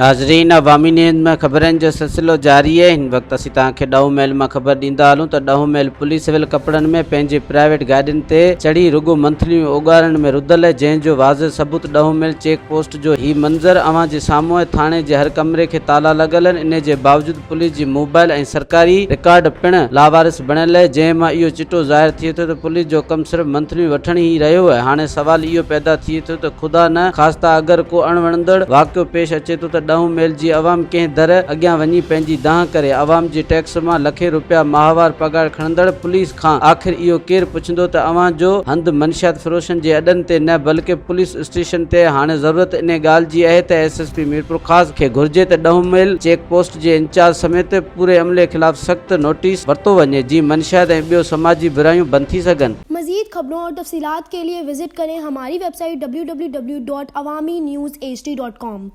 ناظرين عوامي نيوز ۾ خبرن جو سلسلو جاري آهي هن وقت اسين توهان کي ڏهون ميل مان خبر ڏيندا هلون ته ڏهون ميل پوليس سول ڪپڙن ۾ پنهنجي پرائيويٽ گاڏين تي چڙهي رڳو منٿليون اوڳاڙڻ ۾ رڌل آهي جنهن جو واضح ثبوت ڏهون ميل چيڪ پوسٽ جو هي منظر اوهان جي سامهون آهي ٿاڻي جي هر ڪمري کي تالا لڳل آهن انهي جي باوجود پوليس جي موبائل ۽ سرڪاري رڪارڊ پڻ لاوارث بڻيل آهي جنهن مان اهو چٽو ظاهر ٿئي ٿو ته پوليس جو ڪم صرف منٿليون وٺڻ ئي رهيو آهي هاڻي سوال اهو پيدا ٿئي ٿو ته خدا نه خواسته اگر ڪو اڻوڻندڙ واقعو پيش اچي ٿو ته ڏهون ميل جي عوام ڪنهن در اڳيان وڃي پنهنجي دانهن ڪري عوام جي ٽيڪس مان لکين روپيا ماهوار پگهار کڻندڙ پوليس کان آخر اهو ڪير پڇندو ته اوهان جو هنڌ منشيات فروشن جي اڏن تي نه بلڪه پوليس اسٽيشن تي آهي هاڻي ضرورت انهي ڳالهه جي اهي ته ايس ايس پي ميرپورخاص کي گهرجي ته ڏهون ميل چيڪ پوسٽ جي انچارج سميت پوري عملي خلاف سخت نوٽيس ورتو وڃي جيئن منشيات ۽ ٻيو سماجي برايون بند ٿي سگهن. مزيد خبرون اور تفصيلات کے لئے وزٽ ڪرين ھماري web site www.awamiNewsHD.com.